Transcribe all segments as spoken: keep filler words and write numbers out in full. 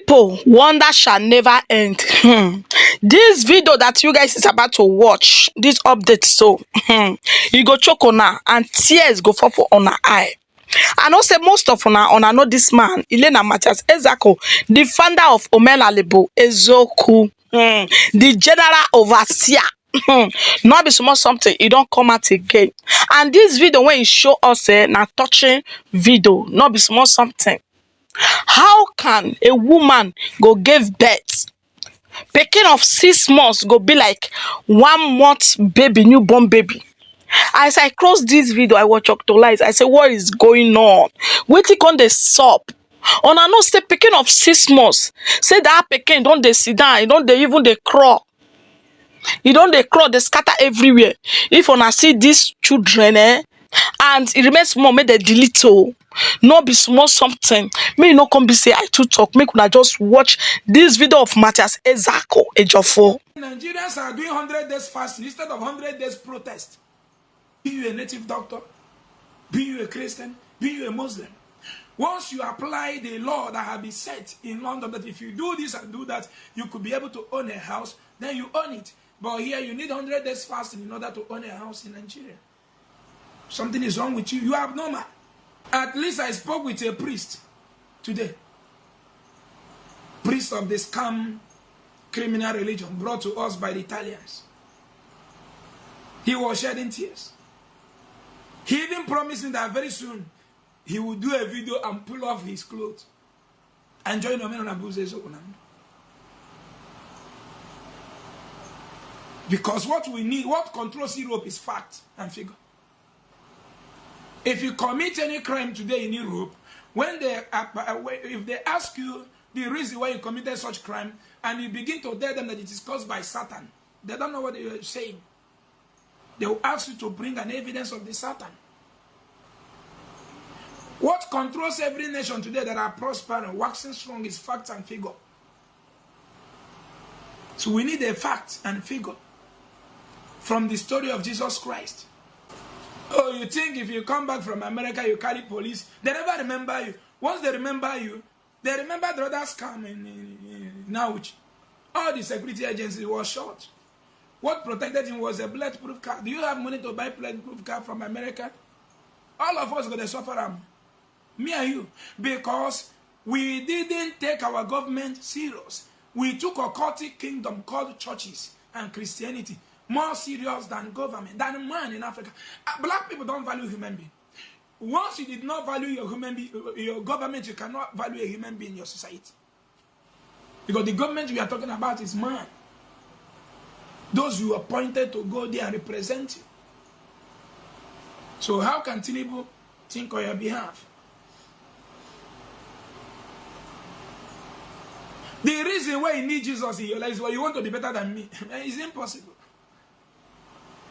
People, wonder shall never end. Hmm. This video that you guys is about to watch, this update, so, hmm, you go choke on her and tears go fall for on her eye. I know say most of una, una know this man, Ilena Matthias Ezako, the founder of Omenalebo Ezoku, hmm, the general overseer. Hmm. Not be small something, he don't come out again. And this video when he show us, eh, na touching video, not be small something. How can a woman go give birth? Pikin of six months go be like one month baby, newborn baby. As I cross this video, I watch Octolize. I say, what is going on? Wetin come dey sup? Una know say pikin of six months, say that pikin don dey sit down, e don dey even dey crawl. E don dey crawl, dey scatter everywhere. If una see these children, eh, and e remain small, make dem delete o. No be small something. Make e no come be say I too talk. Make una just watch this video of Matthias Ezako Ejofo. Nigerians are doing hundred days fasting instead of hundred days protest. Be you a native doctor, be you a Christian, be you a Muslim. Once you apply the law that have been set in London, that if you do this and do that, you could be able to own a house, then you own it. But here, you need hundred days fasting in order to own a house in Nigeria. Something is wrong with you. You are abnormal. At least I spoke with a priest today. Priest of the scam criminal religion brought to us by the Italians. He was shedding tears. He even promised me that very soon he will do a video and pull off his clothes and join Omenalebo Ezoku. Because what we need, what controls Europe is fact and figure. If you commit any crime today in Europe, when they, uh, uh, if they ask you the reason why you committed such crime and you begin to tell them that it is caused by Satan, they don't know what you are saying. They will ask you to bring an evidence of the Satan. What controls every nation today that are prospering, waxing strong, is facts and figure. So we need a fact and figure from the story of Jesus Christ. Oh, you think if you come back from America, you carry police, they never remember you. Once they remember you, they remember the other scam in, in, in Naochi. All the security agencies were shot. What protected him was a bulletproof car. Do you have money to buy bulletproof car from America? All of us gonna suffer am. Me and you. Because we didn't take our government serious. We took a cultic kingdom called churches and Christianity more serious than government, than man in Africa. Uh, black people don't value human being. Once you did not value your human being, your government, you cannot value a human being in your society. Because the government we are talking about is man. Those you appointed to go there and represent you. So how can Tinubu think on your behalf? The reason why you need Jesus in your life is why you want to be better than me. It's impossible.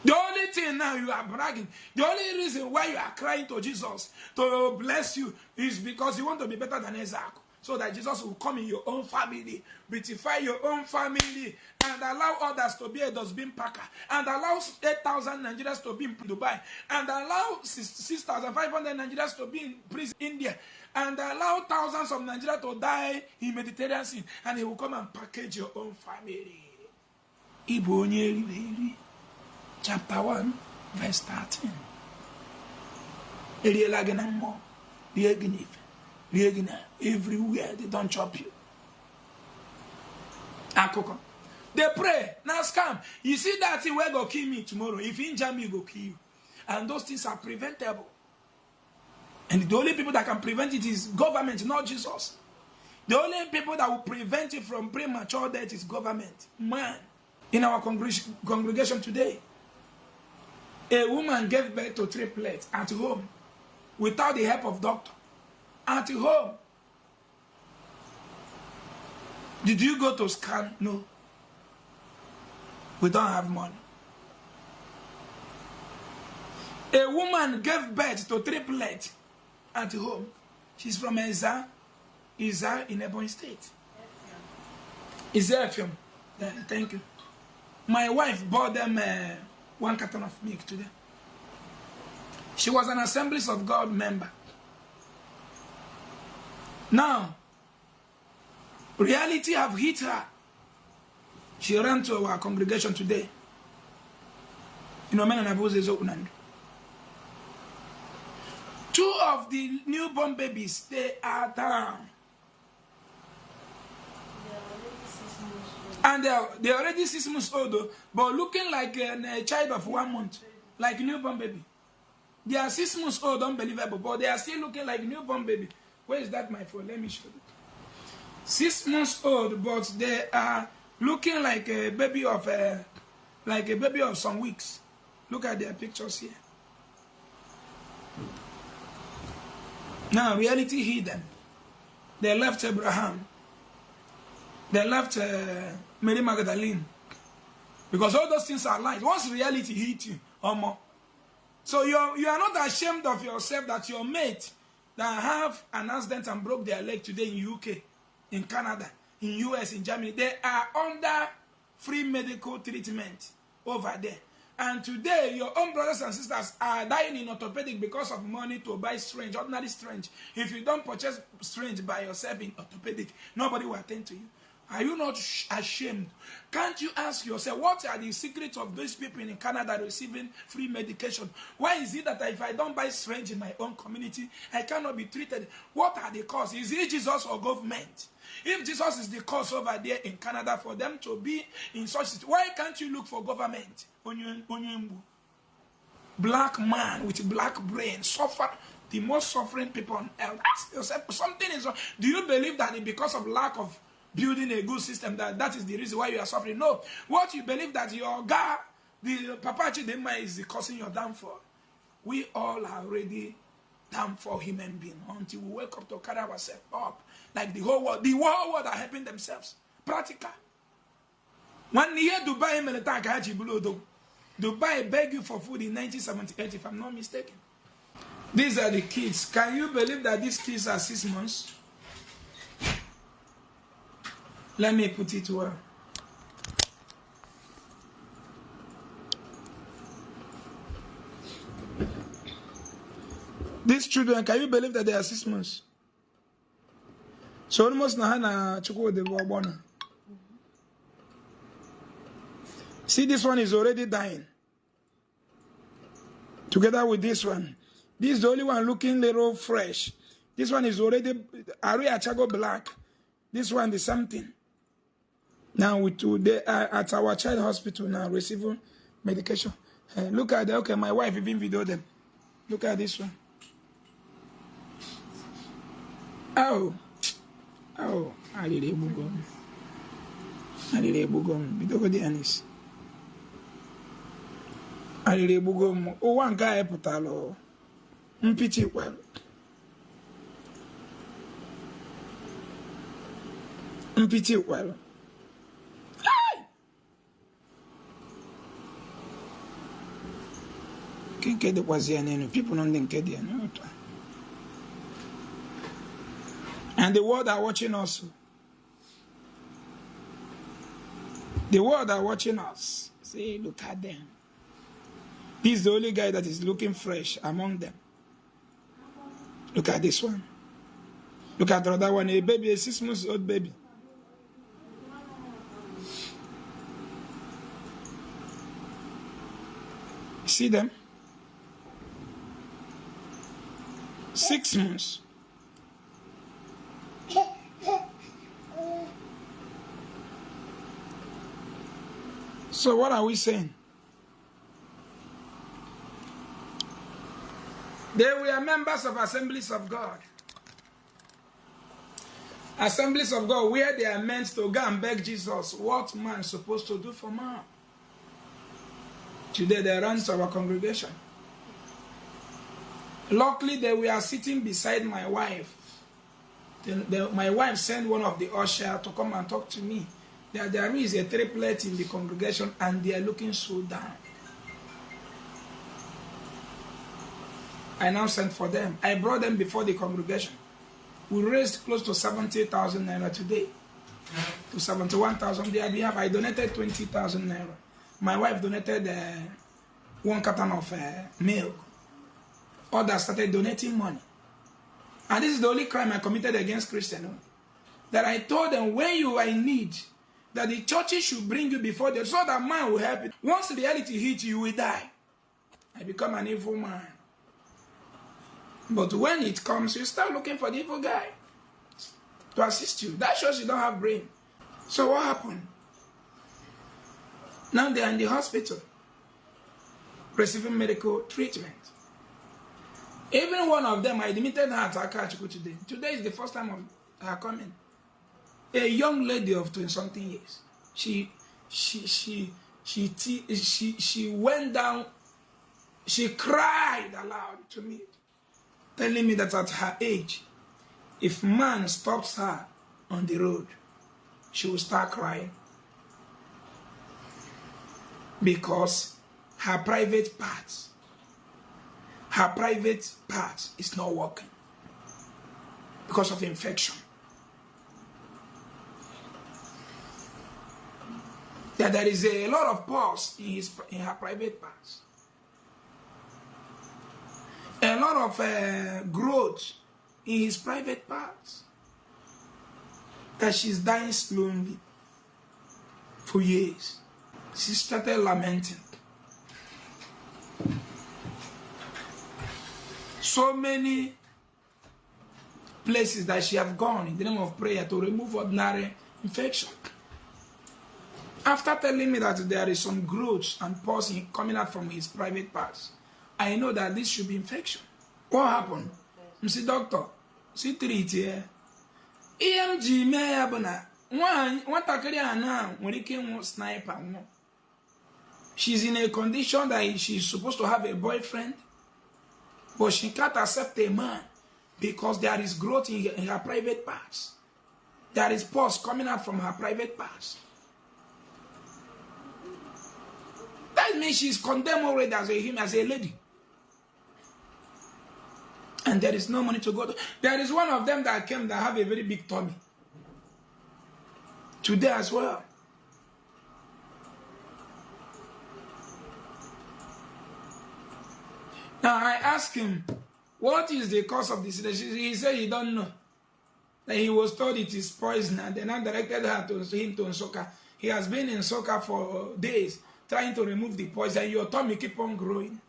The only thing now you are bragging, the only reason why you are crying to Jesus to bless you is because you want to be better than Ezako. So that Jesus will come in your own family, beautify your own family, and allow others to be a dustbin packer, and allow eight thousand Nigerians to be in Dubai, and allow six thousand five hundred Nigerians to be in prison India, and allow thousands of Nigerians to die in Mediterranean Sea, and he will come and package your own family. Ị bụ onye eriri eri. Chapter one, verse thirteen. Eriela gị na mmụọ, rie gị n'ife, rie gị na everywhere they don't chop you. Akụkọ. They pray, na scam. You see that thing wey go kill me tomorrow. If injure me, go kill you. And those things are preventable. And the only people that can prevent it is government, not Jesus. The only people that will prevent it from premature death is government. Man, in our congregation today, a woman gave birth to triplets at home without the help of doctor. At home. Did you go to scan? No. We don't have money. A woman gave birth to triplets at home. She's from Eza, Eza in Ebonyi State. Is there a film? Yeah, thank you. My wife bought them uh, one carton of milk today. She was an Assemblies of God member. Now, Reality have hit her. She ran to our congregation today. You know, men and abuse is open. Two of the newborn babies, they are down. And they're, they're already six months old, oh, but looking like a, a child of one month, like newborn baby. They are six months old, unbelievable, but they are still looking like newborn baby. Where is that my phone? Let me show you. Six months old, but they are looking like a baby of a, like a baby of some weeks. Look at their pictures here. Now, reality hit them. They left Abraham. They left uh, Mary Magdalene. Because all those things are lies. Once reality hit you, omo. So you are, you are not ashamed of yourself that your mate that have an accident and broke their leg today in U K, in Canada, in U S, in Germany, they are under free medical treatment over there. And today, your own brothers and sisters are dying in orthopedic because of money to buy syringe, ordinary syringe. If you don't purchase syringe by yourself in orthopedic, nobody will attend to you. Are you not sh- ashamed? Can't you ask yourself, what are the secrets of these people in Canada receiving free medication? Why is it that if I don't buy syringe in my own community, I cannot be treated? What are the causes? Is it Jesus or government? If Jesus is the cause over there in Canada for them to be in such situ-, why can't you look for government? Onye, onye mgbu. Black man with black brain suffer, the most suffering people on earth. Ask yourself, something is wrong. Do you believe that because of lack of building a good system, that that is the reason why you are suffering? No. What you believe that your God, the Papa Chidinma is causing your downfall. We all are already downfall human being until we wake up to carry ourselves up. Like the whole world, the whole world are helping themselves. Practical. One year Dubai military ka ha ji bụrụ odogwu. Dubai beg you for food in nineteen seventy-eight, if I'm not mistaken. These are the kids. Can you believe that these kids are six months? Let me put it well. These children, can you believe that they are six months? So almost na ha na Chukwudi bụ ọgbọ na. See, this one is already dying. Together with this one. This is the only one looking little fresh. This one is already, Ari Achago black. This one is something. Now we two, they are at our child hospital now receiving medication. Eh, look at that. Okay, my wife even video them. Look at this one. Oh, oh, alili ebugo m. Alili ebugo m. Bidogo dị anis. Alili ebugo m. Ụwa nke a pụtara o. Mpịtị kwalụ. Mpịtị kwalụ. Hey! Nke, nke dịkwazi ya n'elu. People nọ ndị nke dị ya n'otu a. And the world are watching us. The world are watching us. See, look at them. This is the only guy that is looking fresh among them. Look at this one. Look at the other one, a baby, a six months old baby. See them? Six months. So what are we saying? They were members of Assemblies of God. Assemblies of God, where they are meant to go and beg Jesus, what man supposed to do for man? Today they ran to our congregation. Luckily, they were sitting beside my wife. The, the, my wife sent one of the usher to come and talk to me. There, there is a triplet in the congregation and they are looking so down. I now sent for them. I brought them before the congregation. We raised close to seventy thousand naira today. To seventy-one thousand on their behalf. I donated twenty thousand naira. My wife donated uh, one carton of uh, milk. Others started donating money. And this is the only crime I committed against Christian. Oh. that I told them when you are in need, that the churches should bring you before them so that man will help you. Once reality hits you, you will die. I become an evil man. But when it comes, you start looking for the evil guy to assist you. That shows you don't have brain. So what happened? Now they are in the hospital receiving medical treatment. Even one of them, I admitted her to Akachukwu today. Today is the first time of her coming. A young lady of twenty something years. She she she she she she went down. She cried aloud to me, telling me that at her age, if man stops her on the road, she will start crying because her private part, her private part is not working because of infection. That there is a lot of pus in his in her private parts, a lot of uh, growth in his private parts, that she's dying slowly for years. She started lamenting. So many places that she have gone in the name of prayer to remove ordinary infection. After telling me that there is some growth and pus coming out from his private parts, I know that this should be infection. What happened? M sị, "Doctor, si treat ya." Ihe m ji mee ya bụ na nwaanyị, nwatakịrị a na nwere ike ịnwụ sniper nwụọ. She's in a condition that she's supposed to have a boyfriend, but she can't accept a man because there is growth in her, in her private parts. There is pus coming out from her private parts. That means she's condemned already as a human, as a lady. And there is no money to go to. There is one of them that came that have a very big tummy. Today as well. Now I asked him, "What is the cause of this?" He said he don't know. That he was told it is poison, and they now directed her to him to Nsukka. He has been in Nsukka for days trying to remove the poison. Your tummy keep on growing.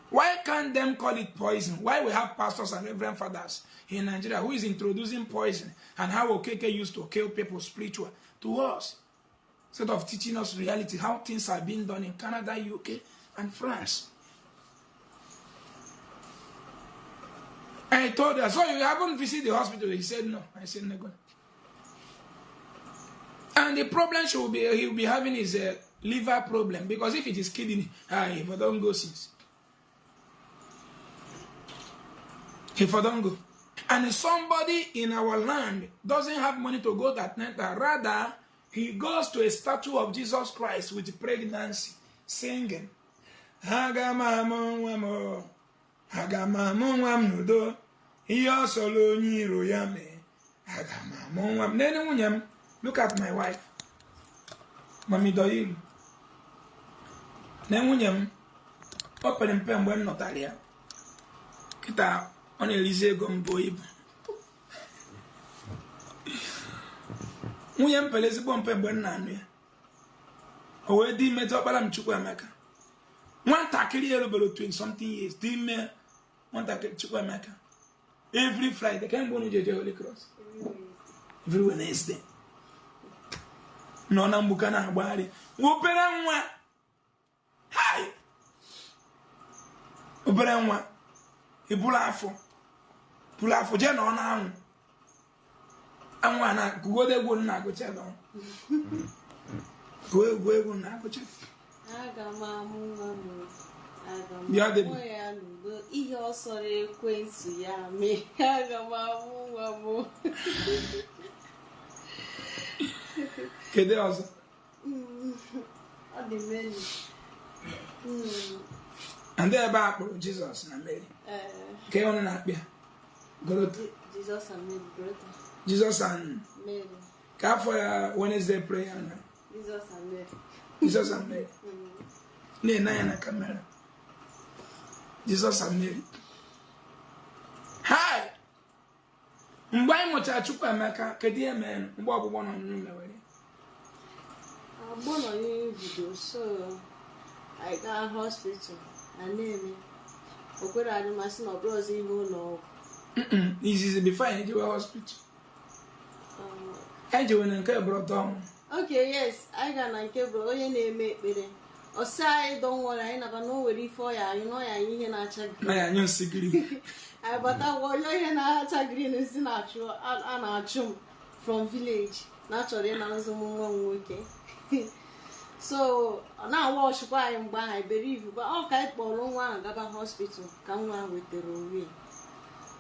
Why can't them call it poison? Why we have pastors and reverend fathers in Nigeria who is introducing poison and how Okeke used to kill people spiritual to us, instead of teaching us reality, how things are being done in Canada, U K, and France? I told her, "So you haven't visited the hospital?" He said, "No." I said, "No, go." And the problem she will be, he will be having is a liver problem, because if it is kidney, ah, he for don't go since. He for don't go. And somebody in our land doesn't have money to go that night, but rather he goes to a statue of Jesus Christ with pregnancy, singing, "Aga m amụ nwa m, aga m amụ nwa m n'udo, ihe ọ sọrọ onye iro ya mee, aga m amụ nwa m." Nene nwunye m, look at my wife. Mami Doyilu. Na nwunye m, o pere mpe mgbe m nọtara ya. Kịta, ọ na-erizi ego m bụ ibu. Nwunye m pere ezigbo mpe mgbe m na-anụ ya. O wee dị ime, diọkpara m, Chukwuemeka. Nwatakịrị ya erubere twenty something years, dị ime nwatakịrị, Chukwuemeka. Every Friday, kemgbe unu ji eje Holy Cross? Every Wednesday. Nọ na mgbuka na-agbagharị. Obere nwa. Hai! Obere nwa. Iburu afọ. Buru afọ, jee nọ n'anwụ. Anwụ a na-agụgodo egwu nna agụcha nọ. Gụọ egwu egwu nna agụcha. Aga m amụ nwa m. Aga m Bịa, Debbie. Amụ ya n'udo. Ihe ọ sọrọ ekwensu ya mee. Aga m amụ nwa m. Kedu ọzọ? Mm, ọ dị many. Mm. And ebe a kpọrọ Jizọs na Mary. Eh. Ka unu na-akpọ ya? Goroto. Je-, Jesus and Mary, Goroto. Jesus and Mary. Ka afọ ya Wednesday prayer na. Jesus and Mary. Jesus and Mary. Mm. Na-ene anya na kamera. Jesus and Mary. Hi! Mgbe anyị mụchara Chukwuemeka, kedu ihe mere mgbe ọgbụgbọ na ọnyụnyụ mewere? Agbọ na ọnyụnyụ bido, so anyị gaa hospital. A na-eme, o kwere adị masị na ọ bụrụzi ihe ụlọ ọgwụ. Izizi before anyị ejewe hospital, anyị jewe na nke brọda ọnwụ. Okay, yes, anyị gara na nke bụ onye na-eme ekpere. Ọ sị anyị, don't worry, anyị naba na o nwere ife ọ ya anyụ, na ọ ya anyụ ihe na-acha green. Na ya anyụ nsị green. Anyị bata, ọ yọọ ihe na-acha green si na-achụ a na-achụ m from village, na achọrọ ịnarụzi m nwa m nwoke. So ọ na-awa ọchịkwa anyị mgbe ahụ, I believe kwa ọ ka anyị kpọrọ nwa ahụ gaba hospital ka nwa ahụ wetara onwe ya.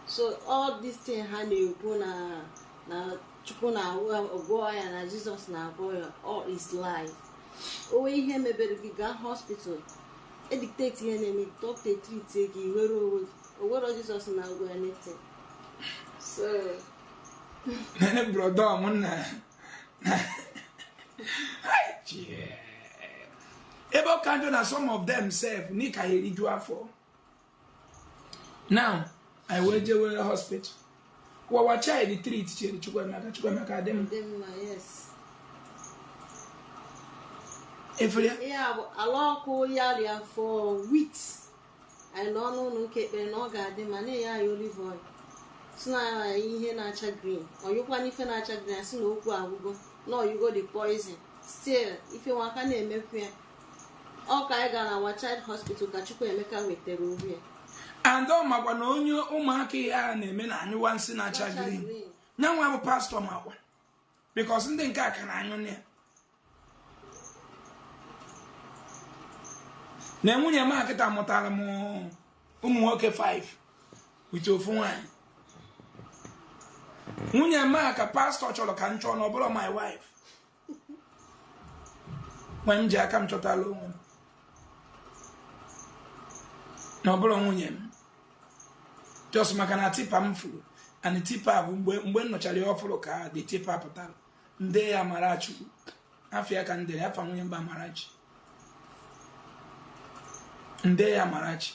So all this thing ha na-ekwu na na Chukwu na-agwọ ya, na Jizọs na-agwọ ya, all is lie. O nwee ihe mebere gị, gaa hospital, e dictate ihe na-eme gị, doctor e treat gị, i nwere onwe gị. O nwere Jizọs na-agwọ ya anything. So Brọda ọnwụ nna ebe ọ ka njọ na some of them sef n'ịka ya eriju afọ. Now anyị wee jewe hospital, our child treat chere Chukwuemeka, Chukwuemeka adị m. Dị mma, yes. Efere ya? Ihe a bụ ala ọkụ ya rịa for weeks. Anyị nọ n'ụlọ ụka ekpere na ọ ga-adị mma, na-enye anyị olive oil, si na ihe na-acha green, ọ yụkwana ife na-acha green, asị na okwu agwụgo, na ọ yụgo the poison. Still ife nwa aka na-emekwu ya. Ọ ka anyị gara na our child hospital ka Chukwuemeka wetara onwe ya. And ọ makwa na onye ụmụaka ihe a na-eme na anyụwa nsị na-acha green. Nyanwa bụ pastọ makwa, because ndị nke a ka na-anyụ na ya. Na nwunye m a kịta mụtara m ụmụ nwoke five with ofu nwaanyị. Nwunye m a ka pastọ chọrọ ka m chọọ, na ọ bụrụ my wife. Mgbe m ji aka m chọtala onwe m, na ọ bụrụ nwunye m, just maka na tipa m furu, and tipa bụ mgbe mgbe m nụchara ya ọfụrụ ka the tipa pụtara. Nde ya Amarachi, afọ ya ka m dere, afọ nwunye m bụ Amarachi. Nde ya Amarachi.